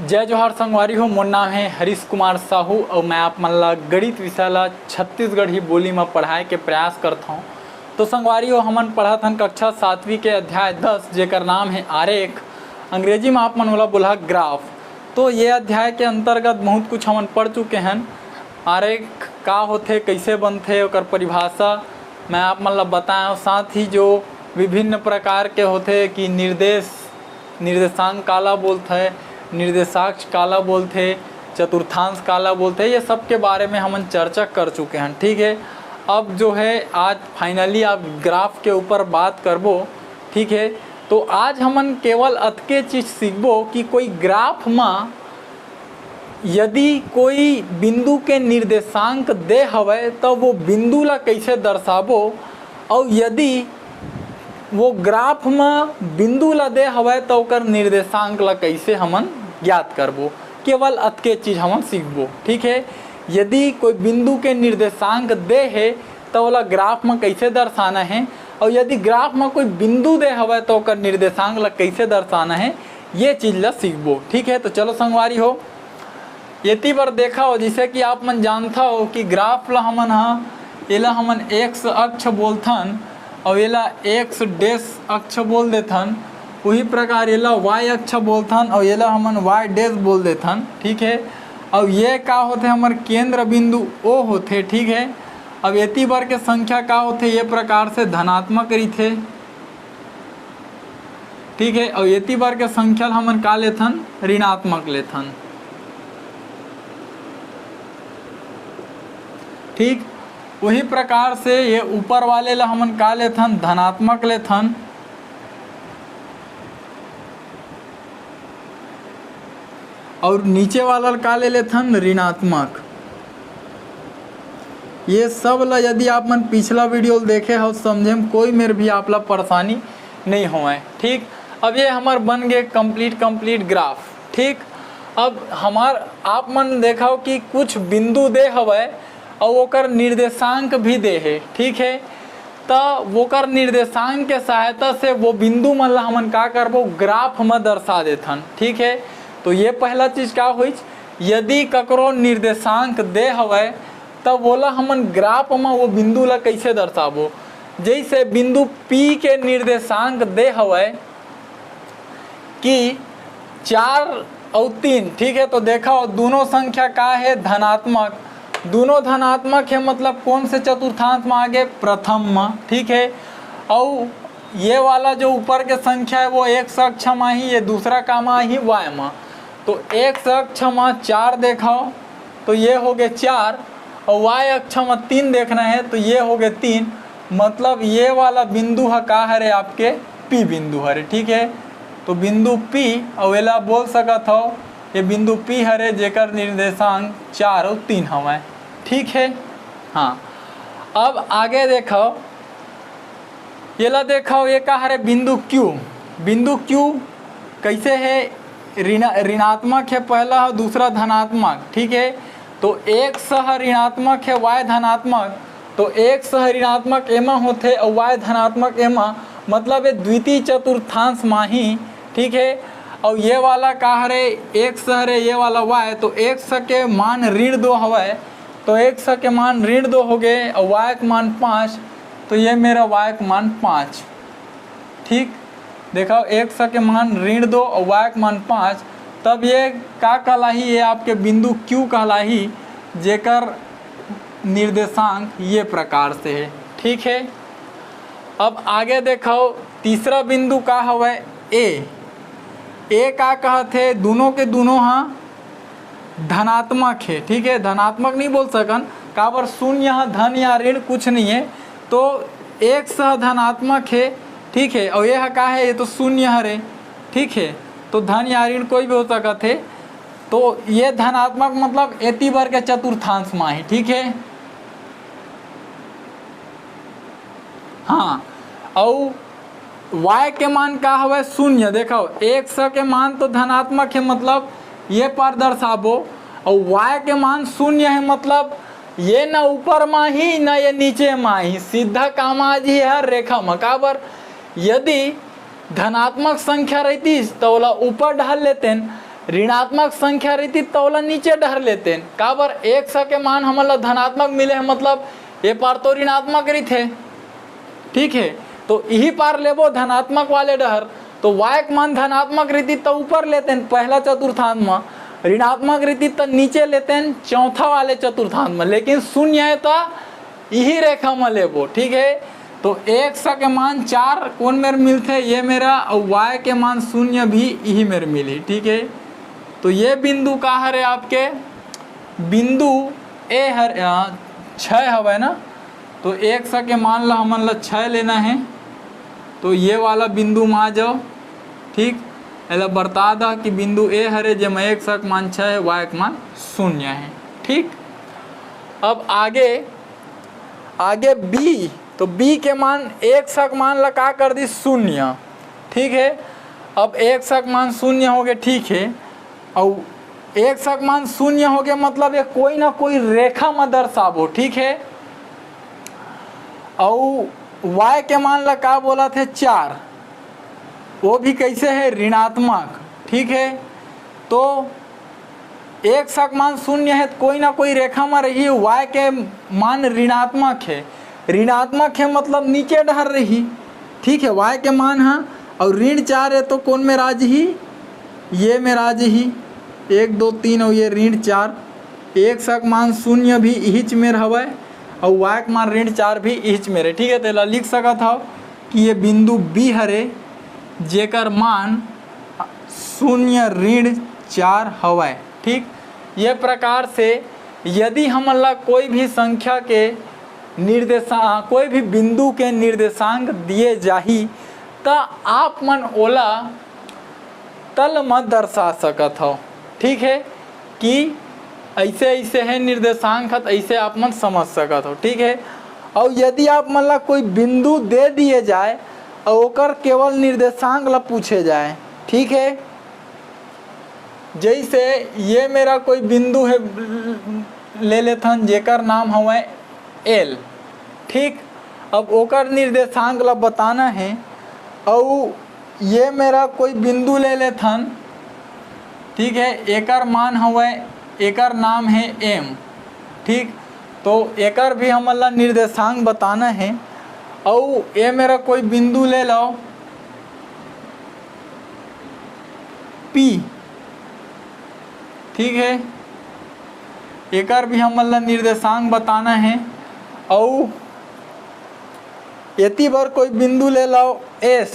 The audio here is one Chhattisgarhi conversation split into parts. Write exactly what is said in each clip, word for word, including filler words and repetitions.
जय जोहार संगवारी हो, मोर नाम हे हरीश कुमार साहू अउ मैं आप मन ला गणित विषय ला छत्तीसगढ़ी बोली म पढ़ाए के प्रयास करत हौं। तो संगवारी हो, हमन पढ़त हन कक्षा सातवीं के अध्याय दस, जेकर नाम हे आरेख, अंग्रेजी म आप मन ओला बोलहा ग्राफ। तो ये अध्याय के अंतर्गत बहुत कुछ हमन पढ़ चुके हन। आरेख का होथे, कइसे बनथे, ओकर परिभाषा मैं आप मन ला बताएंव। साथ ही जो विभिन्न प्रकार के होथे कि निर्देश, निर्देशांक काला बोलथे, निर्देशाक्ष काला बोलथे, चतुर्थांश काला बोलथे, ये सब के बारे में हमन चर्चा कर चुके हन। ठीक है, अब जो है आज finally आप ग्राफ के ऊपर बात करबो। ठीक है, तो आज हमन केवल अतके चीज सीखबो कि कोई ग्राफ म यदि कोई बिंदु के निर्देशांक दे हवय, त वो बिंदु ला कइसे दर्शाबो, अउ यदि वो ग्राफ म बिंदु ला दे हवय, त ओकर निर्देशांक ला कइसे हमन ज्ञात करबो। केवल अतके चीज हमन सीखबो। ठीक है, यदि कोई बिंदु के निर्देशांक दे हे, त ओला ग्राफ म कइसे दर्शाना हे, अउ यदि ग्राफ म कोई बिंदु दे हवय, त ओकर निर्देशांक ला कइसे दर्शाना हे, ये चीज ला सीखबो। ठीक है, तो चलो संगवारी हो, एती बर देखा हो, जैसे कि आप मन जानता हो कि ग्राफ ला हमन हा, एला हमन एक्स अक्ष बोलथन, अउ एला एक्स डैश अक्ष बोल देथन। उही प्रकार एला वाई अक्ष बोलथन, अउ एला हमन वाई डैश बोल देथन। ठीक है, अउ ये का होथे, हमर केंद्र बिंदु ओ होथे। ठीक है, अब एती बर के संख्या का होथे, ये प्रकार से धनात्मक रहिथे। ठीक है, अउ एती बर के संख्या ल हमन का लेथन, ऋणात्मक लेथन। ठीक, वही प्रकार से ये ऊपर वाले ला हमन का लेथन, धनात्मक लेथन। और नीचे वाला का ले लेथन, ऋणात्मक। ये सब ला यदि आप मन पिछला वीडियो ल देखे हो, समझे में कोई मेर भी आप ला परेशानी नहीं होवय। ठीक, अब ये हमार बन गए कंप्लीट, कंप्लीट ग्राफ। ठीक, अब हमार आप मन देखो कि कुछ बिंदु दे हवय और ओकर निर्देशांक भी दे हे। ठीक है, त ओकर निर्देशांक के सहायता से वो बिंदु मन ला हमन का करबो, ग्राफ म दर्शा देथन। ठीक है, तो ये पहला चीज का होइच, यदि ककरो निर्देशांक दे हवय, तब ओला हमन ग्राफ म वो बिंदु ला कइसे दर्शाबो। जैसे बिंदु पी के निर्देशांक दे हवय कि चार अउ तीन, ठीक है, तो देखा हो, दोनों संख्या का है, धनात्मक। दोनों धनात्मक है, मतलब कौन से चतुर्थांश में आगे, प्रथम में। ठीक है, और ये वाला जो ऊपर के संख्या है वो एक्स अक्ष में ही, ये दूसरा का में ही, वाई में। तो एक्स अक्ष में चार देखाओ, तो ये हो गए चार, और वाई अक्ष में तीन देखना है, तो ये हो गए तीन। मतलब ये वाला बिंदु है का हरे, आपके पी बिंदु हरे। ठीक है, तो बिंदु पी, और एला बोल सकत हो, ये बिंदु पी हरे, जेकर निर्देशांक चार और तीन हवय। ठीक है, हाँ, अब आगे देखो, ये ला देखो, ये का हरे, बिंदु क्यू। बिंदु क्यू कैसे है? ऋण, ऋणात्मक है पहला, और दूसरा धनात्मक। ठीक है, तो एक्स ह ऋणात्मक है, वाई धनात्मक, तो एक्स ह ऋणात्मक एमा होथे और वाई धनात्मक एमा, मतलब ये द्वितीय चतुर्थांश माही। ठीक है, और ये वाला का हरे, एक्स हरे, ये वाला वाई, तो एक्स के मान ऋण दो हवय, तो एक्स के मान ऋण दो हो गए और वाई के मान पाँच, तो ये मेरा वाई के मान पाँच। ठीक, देखो, एक्स के मान ऋण दो और वाई के मान पाँच, तब ये का कहलाही? ये आपके बिंदु क्यू कहलाही, जेकर निर्देशांक ये प्रकार से है। ठीक है, अब आगे देखो, तीसरा बिंदु का हवय, ए। ए का कहत हे? दोनों के दोनों हा धनात्मक है। ठीक है, धनात्मक नहीं बोल सकन, काबर शून्य ह धन या ऋण कुछ नहीं है, तो एक्स ह धनात्मक है। ठीक है, और ये ह का है? ये तो शून्य हरे। ठीक है, तो धन या ऋण कोई भी हो सकत है। तो ये धनात्मक मतलब एती बर के चतुर्थांश मा है। ठीक है, हाँ, और वाई के मान का हवय? शून्य। देखो, एक्स के मान तो धनात्मक है, मतलब ये पर दर्शाबो, और वाई के मान शून्य है, मतलब ये न ऊपर मा ही न ये नीचे मा ही, सीधा कामा जी हर रेखा मा। काबर? यदि धनात्मक संख्या रहतीस तो ओला ऊपर ढाल लेतेन, ऋणात्मक संख्या रहितिस त ओला नीचे डहर लेतेन। काबर? एक्स के मान हमन ला धनात्मक मिले हे, मतलब ये पार तो ऋणात्मक रहिथे, ठीक हे, तो इही पार लेबो धनात्मक वाले डहर। तो वाय के मान धनात्मक रहितिस त ऊपर लेतेन पहला चतुर्थांश म, ऋणात्मक रहितिस त नीचे लेतेन चौथा वाले चतुर्थांश म, लेकिन शून्य हे त इही रेखा म लेबो, ठीक हे। तो एक्स के मान चार कोन मेर मिलथे? ये मेर, अउ वाय के मान शून्य भी इही मेर मिलही, ठीक हे। तो ये बिंदु का हरे आपके? बिंदु ए हर, अ, छः हवय ना, तो एक्स के मान ला हमन ला छः लेना हे। तो ये वाला बिंदु म आ जाओ, ठीक। एला बरता दा कि बिंदु ए हरे, जेमा एक्स के मान छः हे, वाय के मान शून्य हे, ठीक। अब आगे, आगे बी, तो बी के मान एक्स के मान ला का कर दिस? शून्य, ठीक हे। अब एक्स के मान शून्य होगे, ठीक हे, अउ एक्स के मान शून्य होगे, मतलब ये कोई ना कोई रेखा म दर्शाबो, ठीक हे। अउ वाय के मान ला का बोलत हे? चार, वो भी कइसे हे? ऋणात्मक, ठीक हे। तो एक्स के मान शून्य हे, त कोई ना कोई रेखा म रही, वाय के मान ऋणात्मक हे, ऋणात्मक हे मतलब नीचे डहर रही, ठीक हे, वाय के मान ह। अउ ऋण चार हे तो कोन मेर आ जही? ये मेर आ जही, एक, दो, तीन, अउ ये ऋण चार। एक्स के मान शून्य भी इहीच मेर हवय, अउ वाय के मान ऋण चार भी इहीच मेर हे, ठीक हे। तो एला लिख सकत हव कि ये बिंदु बी हरे, जेकर मान शून्य ऋण चार हवय, ठीक। ये प्रकार से यदि हमन ला कोई भी संख्या के निर्देशा-, कोई भी बिंदु के निर्देशांक दिए जाही, त आप मन ओला तल म दर्शा सकत हव, ठीक हे, कि अइसे अइसे हे निर्देशांक ह, त अइसे आप मन समझ सकत हव, ठीक हे। अउ यदि आप मन ला कोई बिंदु दे दिए जाए अउ ओकर केवल निर्देशांक ला पूछे जाए, ठीक हे, जइसे ये मेर कोई बिंदु हे, ले लेथन, जेकर नाम हवय एल, ठीक। अब ओकर निर्देशांक ला बताना हे, अउ ये मेर कोई बिंदु ले लेथन, ठीक हे, एकर मान हवय, एकर नाम हे एम, ठीक। तो एकर भी हमन ला निर्देशांक बताना हे, अउ ये मेर कोई बिंदु ले लव पी, ठीक हे, एकर भी हमन ला निर्देशांक बताना हे। अउ एती बर कोई बिंदु ले लव एस,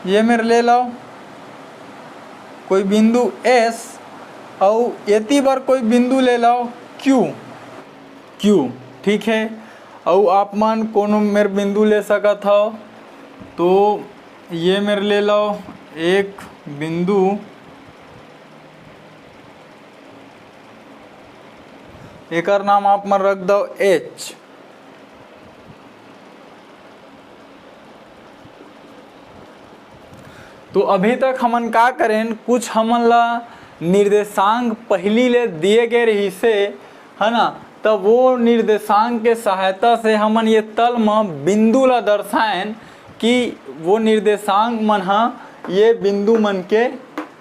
ये मेर ले लव कोई बिंदु एस, अउ एती बर कोई बिंदु ले लव क्यू, क्यू, ठीक हे। अउ आप मन कोनो मेर बिंदु ले सकत हव, तो ये मेर ले लव एक बिंदु, एकर नाम आप मन रख दव एच। तो अभी तक हमन का करेन, कुछ हमन ला निर्देशांक पहिली ले दिए गए रहिसे, है ना, त वो निर्देशांक के सहायता से हमन ये तल म बिंदु ला दर्शाएन कि वो निर्देशांक मन ह ये बिंदु मन के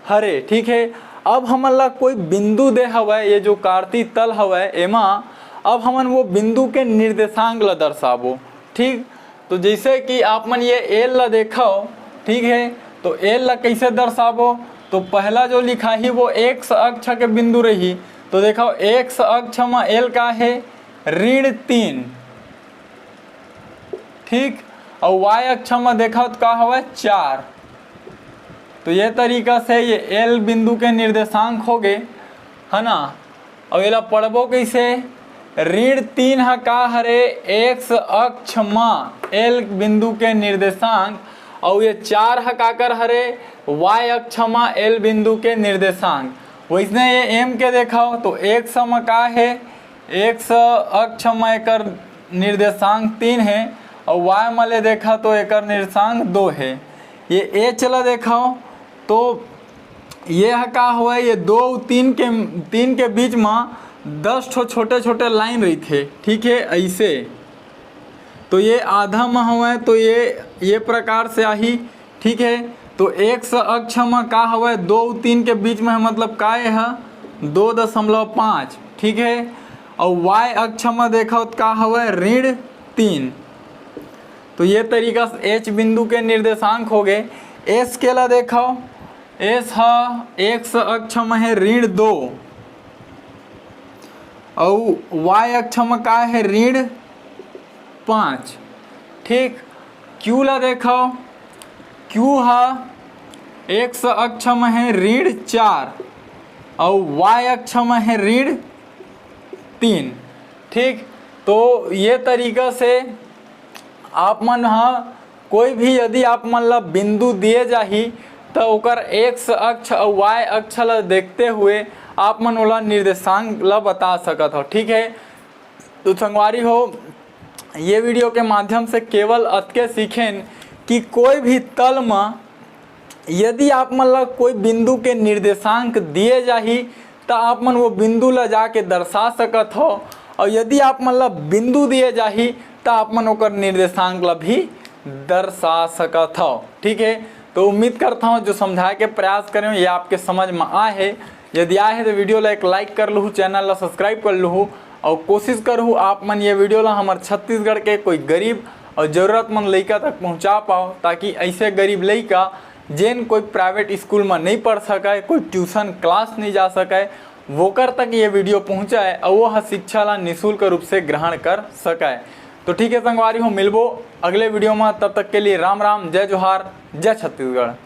हरे, ठीक हे। अब हमन ला कोई बिंदु दे हवय, ये जो काटती तल हवय एमा, अब हमन वो बिंदु के निर्देशांक ला दर्शाबो, ठीक। तो जैसे कि आप मन ये एल ला देखव, ठीक हे, तो एल ला कैसे दर्शाबो? तो पहला जो लिखाही वो एक्स अक्ष के बिंदु रही। तो देखव, एक्स अक्ष म एल का हे? ऋण तीन, ठीक। अउ वाई अक्ष म देखव तो का हवय? चार। तो ये तरीका से ये एल बिंदु के निर्देशांक हो गे, है ना। अउ एला पढ़बो कइसे? ऋण तीन ह का हरे? एक्स अक्ष म एल बिंदु के निर्देशांक, अउ ये चार ह काकर हरे? वाई अक्ष म एल बिंदु के निर्देशांक। वइसने ये एम के देखव तो एक्स म का हे? एक्स अक्ष म एकर निर्देशांक तीन हे, अउ वाई म ले देखव तो एकर निर्देशांक दो हे। ये एच ला देखव तो ये ह का होवय, ये दो अउ तीन के, तीन के बीच म दस ठो छोटे-छोटे लाइन रहिथे, ठीक हे, अइसे। तो ये आधा म होवय, तो ये, ये प्रकार से आही। ठीक है, तो एक्स अक्ष म का हवय, दो अउ तीन के बीच में है, मतलब का ये ह दो दशमलव पाँच। ठीक है, और वाई अक्ष म देखो त का हवय, ऋण तीन। तो ये तरीका से एच बिंदु के निर्देशांक हो गए। एस के ला देखो, एस ह एक्स अक्ष म है ऋण दो, अउ वाई अक्ष म का है, ऋण पाँच। ठीक, क्यू ला देखो, क्यू ह एक्स अक्ष म है ऋण चार, अउ वाई अक्ष म है ऋण तीन। ठीक, तो ये तरीका से आप मन ह कोई भी यदि आप मन ला बिंदु दिए जाही, त ओकर एक्स अक्ष अउ वाई अक्ष ला देखते हुए आप मन ओला निर्देशांक ला बता सकत हो। ठीक है, तो संगवारी हो, ये वीडियो के माध्यम से केवल अतके सीखेन कि कोई भी तल म यदि आप मन ला कोई बिंदु के निर्देशांक दिए जाही, त आप मन वो बिंदु ला जाके दर्शा सकत हो, और यदि आप मन ला बिंदु दिए जाही, त आप मन ओकर निर्देशांक ला भी दर्शा सकत हो। ठीक है, तो उम्मीद करता हूँ जो समझाए के प्रयास करे हो, ये आपके समझ में आए हे। यदि आए हे, तो वीडियो ला एक लाइक कर लूहू, चैनल ला सब्सक्राइब कर लूहू, और कोशिश करहू आप मन ये वीडियो ला हमर छत्तीसगढ़ के कोई गरीब और जरूरतमंद लइका तक पहुँचा पाओ, ताकि ऐसे गरीब लइका जेन कोई प्राइवेट स्कूल में नहीं पढ़ सके, कोई ट्यूशन क्लास नहीं जा सके, वोकर तक ये वीडियो पहुँचाए और वो ह शिक्षा ला निशुल्क रूप से ग्रहण कर सके। तो ठीक है संगवारी हो, मिलबो अगले वीडियो में, तब तक के लिए राम राम, जय जोहार, जय छत्तीसगढ़।